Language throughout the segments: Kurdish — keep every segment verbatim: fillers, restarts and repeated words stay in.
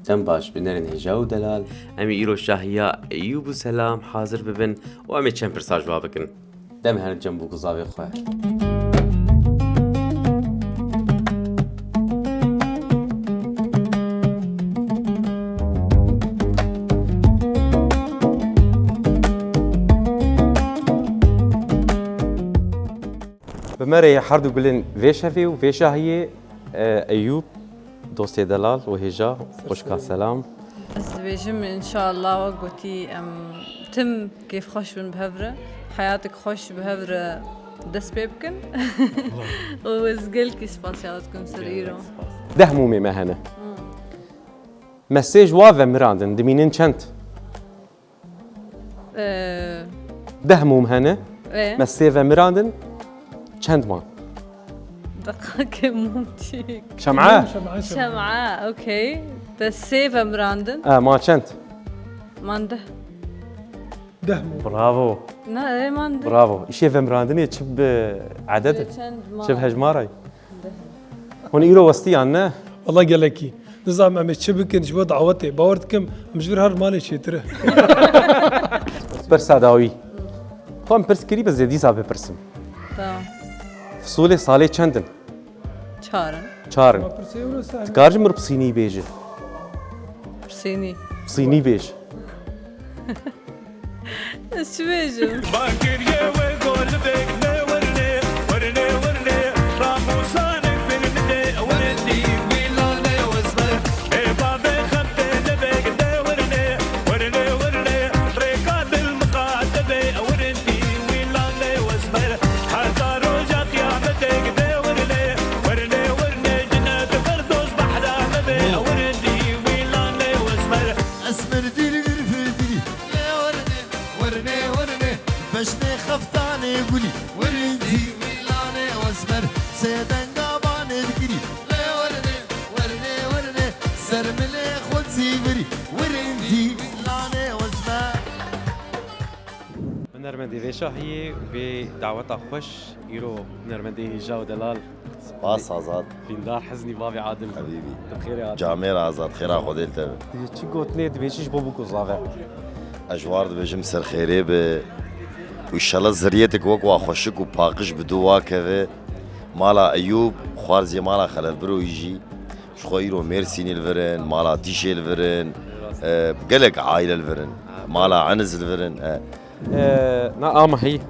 Dem baş, bi nerên hêja û delal. Em ê îro şahiya Eyûb û Selam hazir bibin û em ê çend pirsa ji wa bikin. Dem herin cem bû guzavê xwe. Bi me re ye her du gulên vê şevê û vê şahiyê, e, Eyûb, dostê delal û hêja, xwişka Selam. Ez dibêjim, înşallah, wek gotî, em tim kêfxweş bin bi hev re, heyatek xweş bi hev re dest pê bikin. Û ez gelkî spasiya we dikim ser îro. Deh mûmê me hene. Hmm. Me sê ji wa vemirandin, dimînin çend? Ee, Deh mûm hene. Ee? Me sê vemirandin. Çend man? Deqakê mûm çîk. Şem'a? Şem'a, şem'a. Şem'a, okey. Te sê vemirandin. E, ma çend? Man deh. Deh mûm. Bravo. Na, e, man deh. Bravo. Îşê vemirandinê çi bi eded? Çend man? Çi bi hejmara? Hûn îro westiyan, ne? Wela gelekî. Nizanim em ê çi bikin ji bo dawetê. Bawer dikim, em ji vir her malê çêtir e. Pirsa dawî. Xwe em pirs kirî, bi zêdî za bipirsim. Tamam. Fisolê salê çend in? Çar in. Çar in. Ma pirsê ew ne sehne. Dikar ji mir pisînî bêje? Pisînî. Pisînî bêj. Ez çi bêjim? Bakiriye we gol bek ne werne, werne, werne, ramusanek bir de werne, wilane wazme. E bade xatte de bek de werne, werne, werne, reka dil mukate be werne, wilane wazme. Heta roja qiyamete de werne, werne, werne, cennet ferdos bahra be werne, wilane wazme. Esmer dil bir fil dili. Werne, werne, werne, beşnê xeftanê gulî. Werne, dî, wîlanê wesmer, sê denga banê digirî. Lê werne, werne, werne, ser milê xwe zîvirî. Werne, dî, wîlanê wesmer. Hunermendê vê şahiyê, vê daweta xweş, îro hunermendê hêja û delal. Spas Azad. Dîndar Heznî, bavê Adil. Hebîbî. Tu bi xêrê hatî. Camêr Azad, xêra Xwedê li te be. Dibê çi gotinê dibêjî ji bo bûk û zave? Ez ji war dibêjim ser xêrê be. Û înşallah ziryetek wek wa xweşik û paqij bi dû wa keve. Mala Eyûb, xwarziyê mala Xelefbirowî jî. Ji xwe îro Mêrsînî li vir in, mala Tîşê li vir in. E, gelek aîle li vir in. Mala Eniz li vir in. E, Ee, na, ama heyî.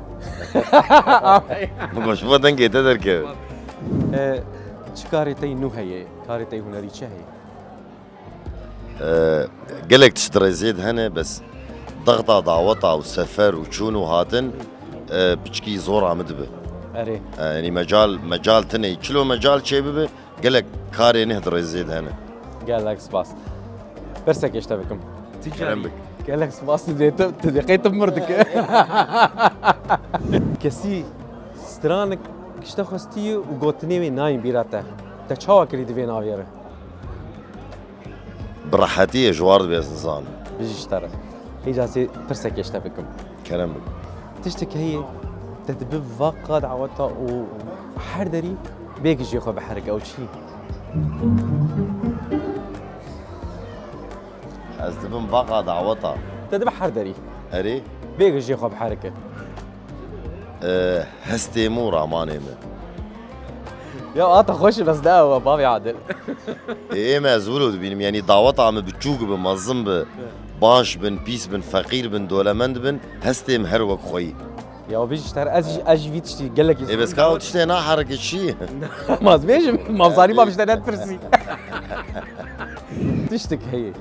Ama heyî. Biko, ji bo dengê te derkeve. Ee, çi karê te yî nû heye? Karê te yî hunerî çi heye? Ee, gelek tişt rêzê de hene, bes dexta daweta û sefer û çûn û hatin, ee, piçkî zora min dibe. Erê. Ee, yanî mecal, mecal tine, çilo mecal çê bibe, Gelek karê neh di rêzê de hene. Gelek spas. Pirsek ji te bikim. Kerem bik. Gelek spas, tu dê tu, tu dê qey tu mir dike. Kesî stranek ji te xwestiye û gotinê wê nayên bîra te. Te çawa kirî di vê navê re? Bi rehetiyê ji war dibê ez nizanim. Bijî ji te re. Hêja ez ê pirsekê ji te bikim. Kerem bik. Tiştek heye, te dibe vaka daweta û her derî bêgî jê xwe biherike, ew çi? Ez dibim vaka daweta. Te dibe her derî. Erê? Bêgî jê xwe biherike. E, hestê min û ramanê min. Ya, ata xweş e, bes ne ew e, bavê Adil. Ê, ê me ez wilo dibînim, yanî daweta min biçûk bi, mezin bi, baş bin, pîs bin, feqîr bin, dolemend bin, hestê min her wek xweyî. Ya, bijî ji te re, ez jî, ez jî vî tiştî gelekî Ê, bes ka ew tiştê naherike çi? Ma ez bêjim, ma zanî ma ji te nedipirsî. Tiştek heye.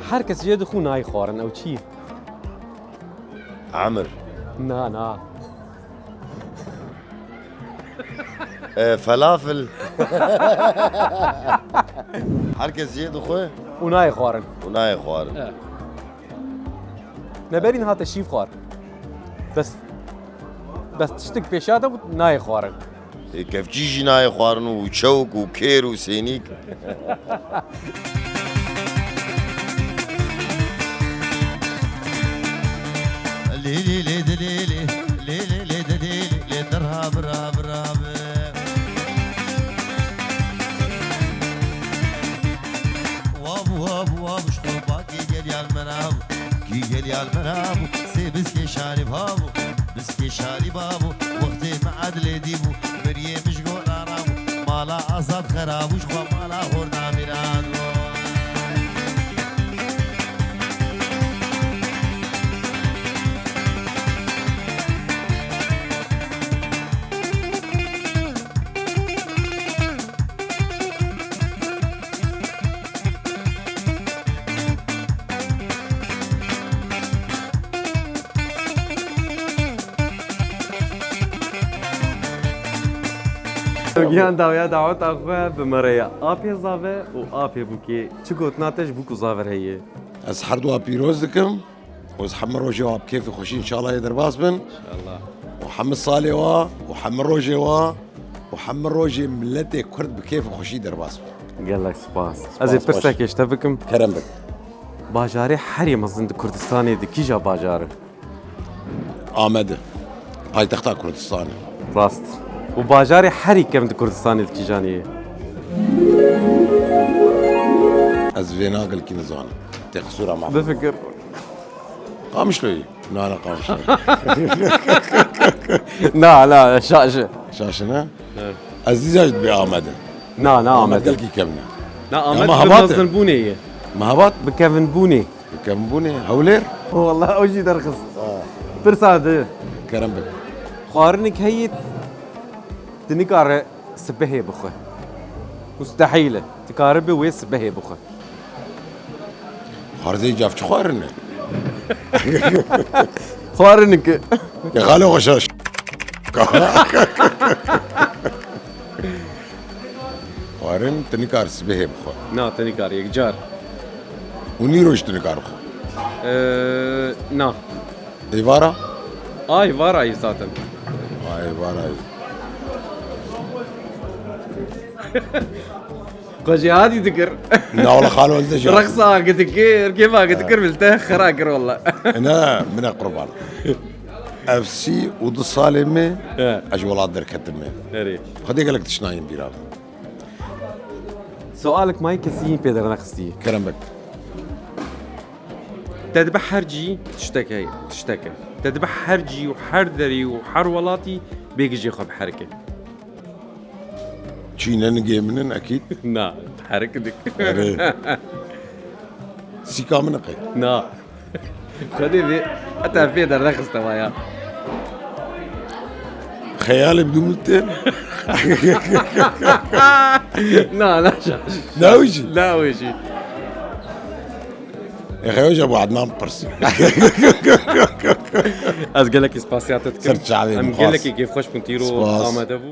Her kes jê dixwe nayê xwarin, ew çi ye? Emir. Na, na. E, felafil. Her kes jê dixwe. Û nayê xwarin. Û nayê xwarin. E. Neberîn hate şîv xwar. Bes, bes tiştek pêşiya te bû nayê xwarin. Ê, kevçî jî nayê xwarin û çewk û kêr û sênîk. Lê, lê, lê, de, lê, lê, lê, lê, lê, de, lê, lê, lê, de, ra, bi, ra, bi, ra, bi. Wa bû Bû awiş xwe bakê gel yal mera bû. Kî gel yal mera bû. Sê biskê şarî babû. Biskê şarî babû. Wextê me edlê dî bû. Miriyê mij gora rabû. Mala azad xerabû ji xwe mala xorda miran bû. Giyan dawiya daweta xwe bi me re ye. Apê Zave û Apê Bûkê çi gotina te ji bûk û zaver heye? Ez her dua pîroz dikim. Û ez hemî rojê wa bi kêfê xweşî înşallah yê derbas bin. İnşallah. Û hemî salê wa û hemî rojê wa û hemî rojê miletê Kurd bi kêfê xweşî derbas bin. Gelek spas. Ez ê Spas, baş. Pirsekê ji te bikim. Kerem bik. Bajarê herî mezin di Kurdistanê di kîja bajar e? Amedi. Paytexta Kurdistanê. Rast. Û bajarê herî kevn di Kurdistanê di kîjanê ye? Ez vê nagelkî nizanim. Tê qisûra ma. Bifikir. Qamişloyê. Na, na, Qamişlo. Na, na, şaş e. Şaş e, ne? Evet. Ez dîsa jî dibê Amedi. Na, na, Amed Amed. Gelkî kevn e. Na, Ya, Amed bi Mehebat e. Mezinbûnê ye. Mehebat? Bi kevinbûnê. Bi kevinbûnê. Hewlêr? Wallah, ew jî derxist. Ha. Pirsa di. Kerem bik. Xwarinek heye, tu nikare sibehê bixwe. Mustehîl e. Tu karibe wê sibehê bixwe. Xwarzê cav çi xwarin e? Xwarinike. Ya xalo xweşa ş-, xwarin tu nikar sibehê bixwe. Na, tu nikar yekcar. Û nîro jî tu nikar bixwe. Ee, na. Êvara? Ay, varayî zaten. Ay, varayî. Xwe jêhatî dikir. Na, wala xalo ez de jêhatî. Reqsa dikir, kêfa dikir, bil te xera kir wala. Ne, min e qurban. Ev sî û du salê me, He. Ez ji welat derketime. Erê. Xwedê gelek tişt nayên bîra min. Sualek mayî kesî pê dernexistî. Kerem bik. Te dibe her cî tiştek heye, tiştek e. Te dibe her cî û her derî û her welatî bêgijê xwe biherike. Çî ne nigê min in, ekîd. Na, herik dik. Erê. Sîka min e qey. Na. Xwedê vê, heta vê dernexiste va ya. Xeyalê bi dû min tên. Na, na, şaş. Na wî jî? Na wî jî. Ê, xeyo jî bo Adnan pirs. Ez gelekî spasiya te dikim. Ser çavê Em min xwest. Gelekî kêfxweş bûn tîro Spas. Amade bû.